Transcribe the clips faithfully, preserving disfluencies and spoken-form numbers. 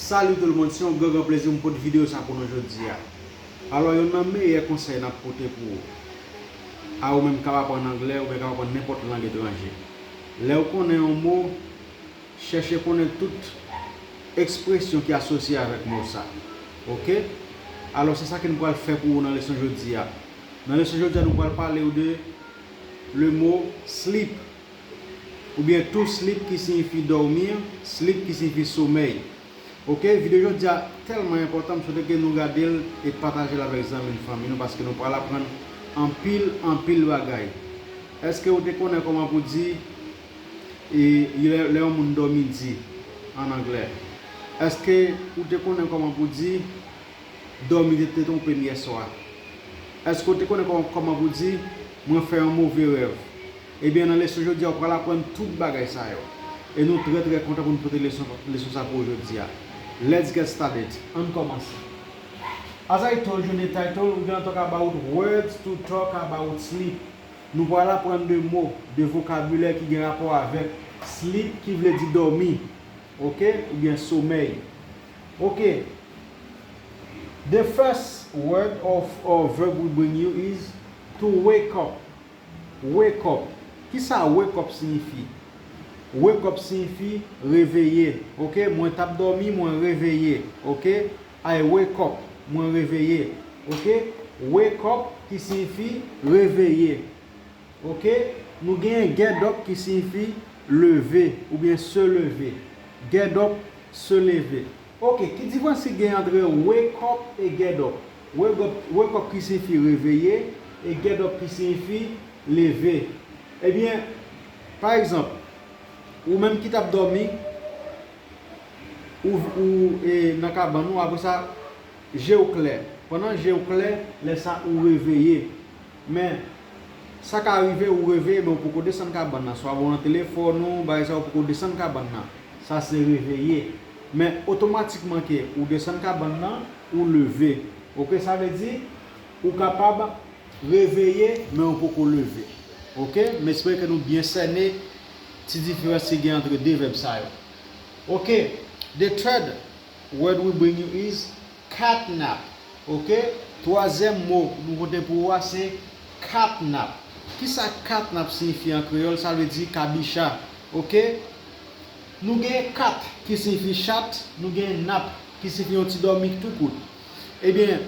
Salut tout le monde, se yon gran gran plezi pou m pote videyo sa pou nou jodi a. Alò, yonn nan meyè konsèy n ap pote pou ou, a ou menm k ap aprann anglè oubyen k ap aprann nenpòt lang etranje. Lè w konnen yon mo, chèche konnen tout ekspresyon ki asosye avèk mo sa. Oke? Alò, se sa ke nou pral fè pou ou nan leson jodi a. Nan leson jodi a, nou pral pale w de le mo sleep, oubyen to sleep ki siyifi dòmi, sleep ki siyifi somèy. Oke, videyo jodi a tèlman enpòtan, m swete ke nou gade l e pataje l avèk zanmi n, fanmi nou, paske nou pral aprann anpil, anpil bagay. Èske ou te konnen kòman pou di, e, lè, lè yon moun dòmi di, an anglè? Èske ou te konnen kòman pou di, dòmi te, te twonpe m yèswa? Èske ou te konnen kòman, kòman pou di, mwen fè yon move rèv? Ebyen, nan leson jodi a, ou pral aprann tout bagay sa yo. E nou trè, trè kontan pou nou pote leson, leson sa pou ou jodi a. Let's get started. Ann kòmanse. As I told you in the title, we're gonna talk about words to talk about sleep. Nou pral aprann de mo, de vokabilè ki gen rapò avèk sleep, ki vle di dòmi, oke, oubyen somèy. Oke. The first word of, or verb we bring you is to wake up. Wake up. Kisa wake up siyifi? Wake up siyifi reveye. Oke, mwen t ap dòmi, mwen reveye. Oke, I wake up, mwen reveye. Oke, wake up ki siyifi reveye. Oke, nou genyen get up ki siyifi leve oubyen se lever. Get up, se lever. Oke, ki diferans ki gen ant wake up e get up? Wake up, wake up ki siyifi reveye e get up ki siyifi leve. Ebyen, pa egzanp, ou menm ki t ap dòmi, ou, ou e, nan kabann ou, apre sa, je w klè. Pandan je w klè, lè sa ou reveye. Men, sa ka rive ou reveye, men ou poko desann kabann nan. Swa ou nan telefòn ou, bagay sa, ou poko desann kabann nan. Sa se reveye. Men, otomatikman ke ou desann kabann nan, ou leve. Oke, sa vle di, ou kapab reveye, men ou poko leve. Oke, m espere ke nou byen sène ti diferans ki gen ant de vèb sa yo. Oke, the third word we bring you is cat nap. Oke, twazyèm mo nou pote pou ou a se cat nap. Kisa cat nap siyifi an kreyòl? Sa vle di kabicha. Oke, nou gen cat ki siyifi chat, nou gen nap ki siyifi yon ti dòmi tou kout. Ebyen,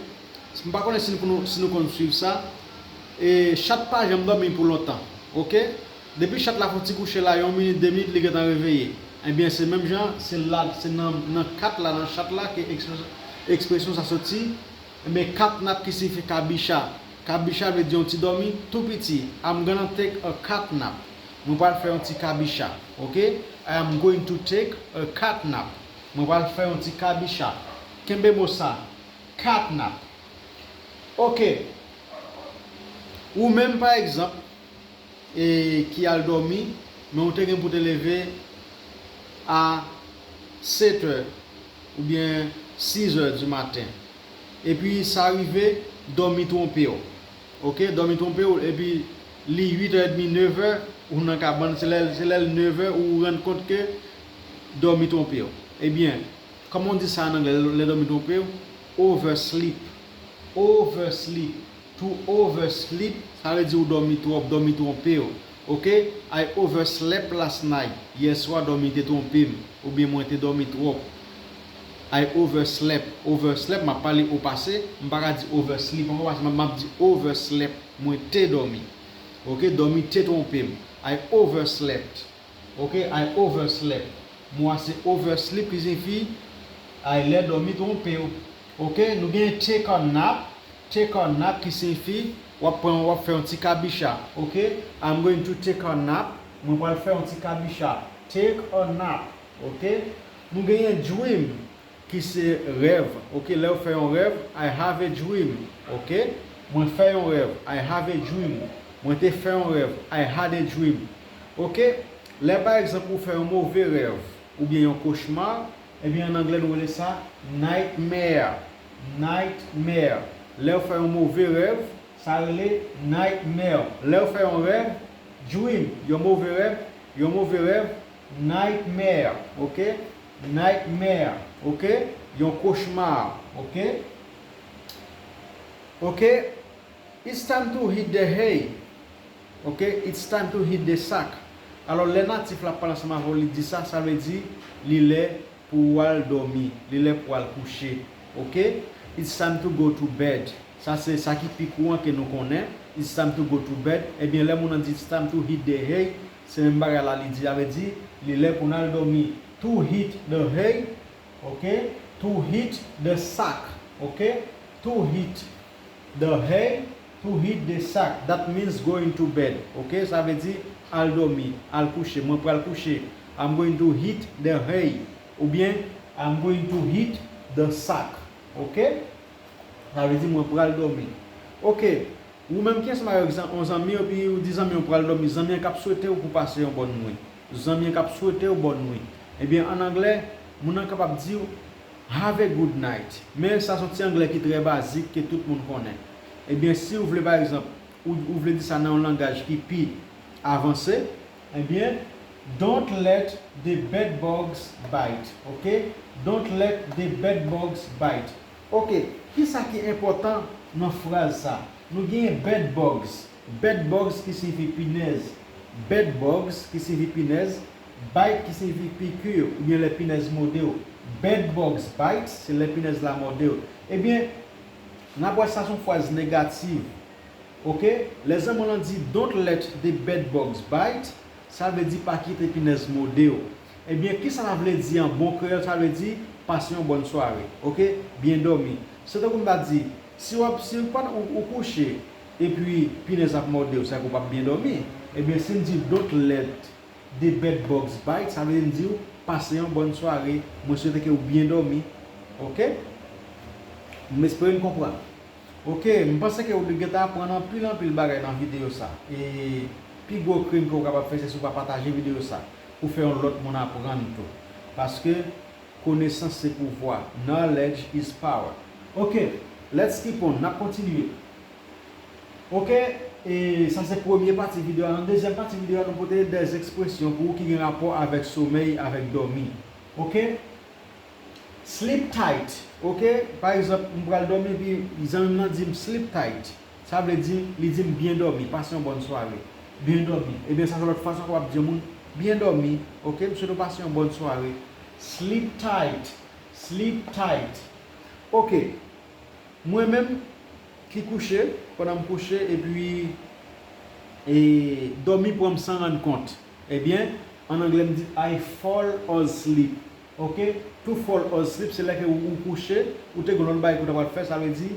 m pa konnen si nou, si nou konn swiv sa. E chat pa janm dòmi pou lontan. Oke? Depi chat la fè yon ti kouche la, yon minit, de minit, li gentan reveye. Ebyen, se menm jan, se la, se nan, nan cat la, nan chat la ke ekspresyon, ekspresyon sa soti. Ebyen, cat nap ki siyifi kabicha. Kabicha vle di yon ti dòmi tou piti. I'm gonna take a cat nap. Mwen pral fè yon ti kabicha. Oke? I am going to take a cat nap. Mwen pral fè yon ti kabicha. Kenbe mo sa. Cat nap. Oke. Ou menm, pa egzanp, e, ki al dòmi, men ou te gen pou te leve a sèt è oubyen sis è di maten. Epi sa rive, dòmi twonpe w. Oke, dòmi twonpe w, epi li uit è edmi, nèf è, ou nan kabann, se lè, se lè l nèf è, ou rann kont ke dòmi twonpe w. Ebyen, kòman w di sa an anglè, lè, lè dòmi twonpe w? Oversleep. Oversleep. To oversleep, sa vle di ou dòmi twòp, dòmi twonpe w. Oke? I overslept last night. Yèswa, dòmi te twonpe m. Oubyen mwen te dòmi twòp. I overslept. Overslept, m ap pale o pase. M pa ka di oversleep ankò, paske m ap, m ap di overslept. Mwen te dòmi. Oke? Dòmi te twonpe m. I overslept. Oke, I overslept. Mo a se oversleep ki siyifi, ay, lè dòmi twonpe w. Oke, nou gen take a nap. Take a nap ki siyifi w ap pran, w ap fè yon ti kabicha. Oke, I'm going to take a nap. Mwen pral fè yon ti kabicha. Take a nap. Oke, nou genyen dream. Ki se rèv. Oke, lè w fè yon rèv, I have a dream. Oke, mwen fè yon rèv, I have a dream. Mwen te fè yon rèv, I had a dream. Oke, lè pa egzanp ou fè yon move rèv oubyen yon kochma, ebyen an anglè nou rele sa nightmare. Nightmare. Lè w fè yon move rèv, sa rele nightmare. Lè w fè yon rèv, dream, yon move rèv, yon move rèv, nightmare, oke? nightmare, ok? Yon kochma, ok? Ok? It's time to hit the hay. Ok? It's time to hit the sack. Alò, lè natif la ap pale ansanm avè w, li di sa, sa vle di li lè pou w al dòmi, li lè pou w al kouche. Ok? It's time to go to bed. Sa se sa ki pi kouran ke nou konnen. It's time to go to bed. Ebyen, lè moun nan di it's time to hit the hay, se menm bagay la li di, sa vle di li lè pou n al dòmi. To hit the hay, ok? To hit the sack, ok? To hit the hay, to hit the sack. That means going to bed, ok? Sa vle di al dòmi, al kouche. Mwen pral kouche. I'm going to hit the hay. Oubyen, I'm going to hit the sack, ok? Sa vle di mwen pral dòmi. Ok. Ou menm ki ansanm avèk zan- yon zanmi w, epi ou di zanmi w pral dòmi, zanmi an k ap swete w pou pase yon bòn nwi. Zanmi an k ap swete w bòn nwi. Ebyen, ann anglè, moun nan kapab di w, "Have a good night." Men sa se yon ti anglè ki trè bazik, ke tout moun konnen. Ebyen, si w vle, pa egzanp, ou, ou vle di sa nan yon langaj ki pi avanse, ebyen, "Don't let the bed bugs bite." Ok? "Don't let the bed bugs bite." Ok, kisa ki enpòtan nan fraz sa? Nou genyen bed bugs. Bed bugs ki siyifi pinèz. Bed bugs ki siyifi pinèz. Bite ki siyifi piki oubyen lè pinèz mòde w. Bed bugs bite, se lè pinèz la mòde w. Ebyen, n ap wè sa se yon fraz negatif. Ok? Lè zanmi w lan di, "Don't let the bed bugs bite," sa vle di pa kite pinèz mòde w. Ebyen, kisa sa vle di an bon kreyòl? Sa vle di pase yon bòn sware. Ok? Byen dòmi. Se tankou m ta di, si w ap, si w pa, ou, ou kouche, epi pinèz ap mòde w, sa vle di w p ap byen dòmi. Ebyen, si n di, "Don't let the bed bugs bite," sa vle di n di w pase yon bòn sware. Mwen swete ke w byen dòmi. Ok? M espere n konprann. Ok, m panse ke w te gentan aprann anpil, anpil bagay nan videyo sa. E pi gwo krim ke w kapab fè, se si w pa pataje videyo sa pou fè yon lòt moun aprann tou. Paske konesans se pouvwa. Knowledge is power. Ok, let's keep on. N ap kontinye. Ok, e sa se premye pati videyo a. Nan dezyèm pati videyo a, nou pote de ekspresyon pou ou ki gen rapò avèk somèy, avèk dòmi. Ok? Sleep tight, ok? Pa egzanp, m pral dòmi, epi zanmi m nan di m, "Sleep tight." Sa vle di, li di m, "Byen dòmi, pase yon bòn sware." Byen dòmi. Ebyen, sa se lòt fason w ap di yon moun, "Byen dòmi, ok? M swete w pase yon bòn sware." Sleep tight. Sleep tight. Ok. Mwen menm ki kouche, pandan m kouche, epi, e, dòmi pran m san rann kont. Ebyen, an anglè m di, "I fall asleep." Ok? To fall asleep, se lè ke ou, ou kouche, ou te gen lòt bagay ke w ta pral fè, sa vle di,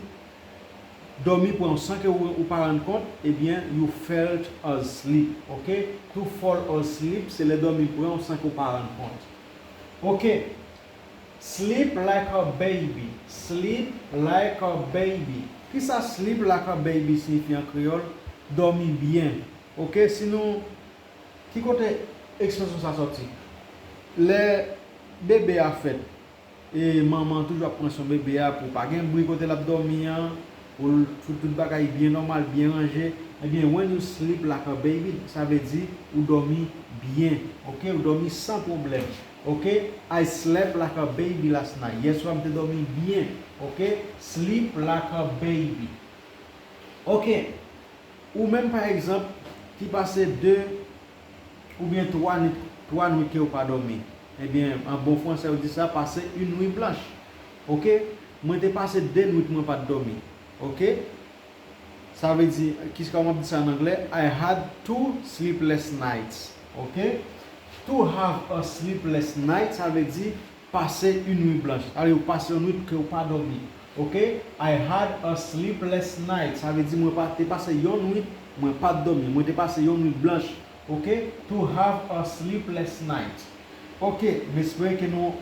dòmi pran w san ke ou, ou pa rann kont, ebyen, you felt asleep. Ok? To fall asleep, se lè dòmi pran w san ke w pa rann kont. Ok? Sleep like a baby. Sleep like a baby. Kisa sleep like a baby siyifi an kreyòl? Dòmi byen. Ok, si nou, ki kote ekspresyon sa sòti? Lè bebe a fèt, e manman an toujou ap pran swen bebe a pou pa gen bri kote l ap dòmi an, pou l, pou tout bagay byen nòmal, byen ranje. Ebyen, when you sleep like a baby, sa vle di ou dòmi byen, ok? Ou dòmi san pwoblèm, ok? I slept like a baby last night. Yèswa, m te dòmi byen, ok? Sleep like a baby. Ok. Ou menm, pa egzanp, ki pase de oubyen twa nwit, twa nwit ke ou pa dòmi. Ebyen, an bon fransè, yo di sa, pase une nuit blanche. Ok? Mwen te pase de nwit mwen pa t dòmi. Ok? Sa vle di, kisa w ap di sa an anglè? I had two sleepless nights. Ok? To have a sleepless night, sa vle di pase une nuit blanche. Sa vle di ou pase yon nwit ke ou pa dòmi. Ok? I had a sleepless night. Sa vle di mwen pa, te pase yon nwit, mwen pa t dòmi. Mwen te pase yon nwit blanch. Ok? To have a sleepless night. Ok, m espere ke nou,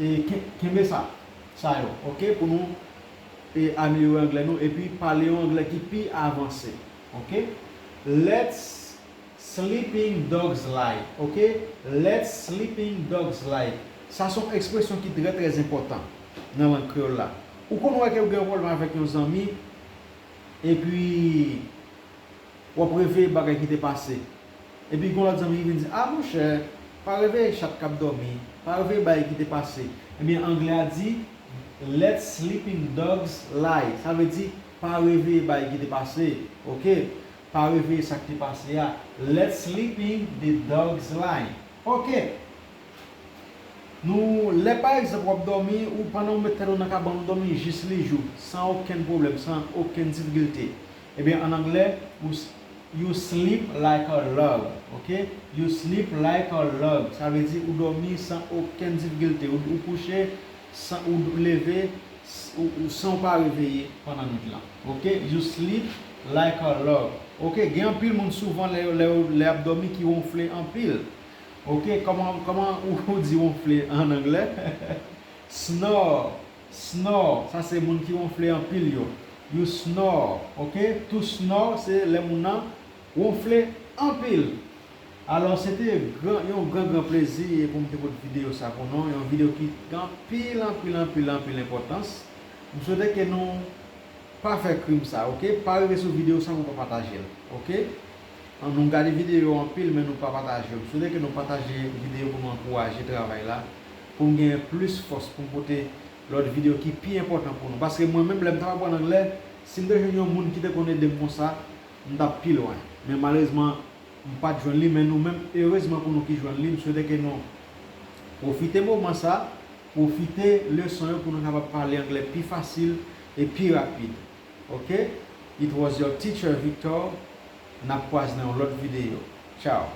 e, ke-, kenbe sa, sa yo, ok? Pou nou, e, amelyore anglè nou, epi pale yon anglè ki pi avanse, ok? Let's sleeping dogs lie, ok? Let's sleeping dogs lie. Sa se yon ekspresyon ki trè, trè enpòtan nan lang kreyòl la. Ou konn wè ke ou gen yon pwoblèm avèk yon zanmi, epi w ap reveye bagay ki te pase. Epi gen yon lòt zanmi ki vin di, "A, monchè, pa reveye chat k ap dòmi. Pa reveye bagay ki te pase. Ebyen, anglè a di, "Let sleeping dogs lie." Sa vle di, pa reveye bagay ki te pase. Oke? Pa reveye sa k te pase a. "Let sleeping the dogs lie." Oke. Nou, lè pa egzanp w ap dòmi, ou pandan w met tèt ou nan kabann ou dòmi jis li jou, san okenn pwoblèm, san okenn difikilte. Ebyen, an anglè, ou s- you sleep like a log, oke? You sleep like a log. Sa vle di ou dòmi san okenn difikilte. Ou, ou kouche, san, ou leve, s- ou, ou, san ou pa reveye pandan nwit lan. Oke? You sleep like a log. Oke? Gen anpil moun souvan lè, lè, lè y ap dòmi ki wonfle anpil. Oke? Kòman, kòman ou, ou di wonfle an anglè? Snore. Snore. Sa se moun ki wonfle anpil yo. You snore. Oke? To snore, se lè moun nan wonfle anpil. Alò, se te gran, yon gran, gran plezi pou m te pote videyo sa pou nou. Yon videyo ki gen anpil, anpil, anpil, anpil enpòtans. M swete ke nou pa fè krim sa, oke? Pa rive sou videyo sa pou pa pataje l, oke? An nou gade videyo anpil, men nou pa pataje l. M swete ke nou pataje videyo pou nou ankouraje travay la, pou m gen plis fòs pou m pote lòt videyo ki pi enpòtan pou nou. Paske mwen menm, lè m t ap aprann anglè, si m te jwenn yon moun ki te konn ede m konsa, m t ap pi lwen. Men malerezman, m pa t jwenn li, men nou menm, erezman pou nou ki jwenn li, m swete ke nou pwofite moman sa, pwofite leson yo pou nou kapab pale anglè pi fasil e pi rapid. Oke? It was your teacher, Victor. N ap kwaze nan yon lòt videyo. Tchao.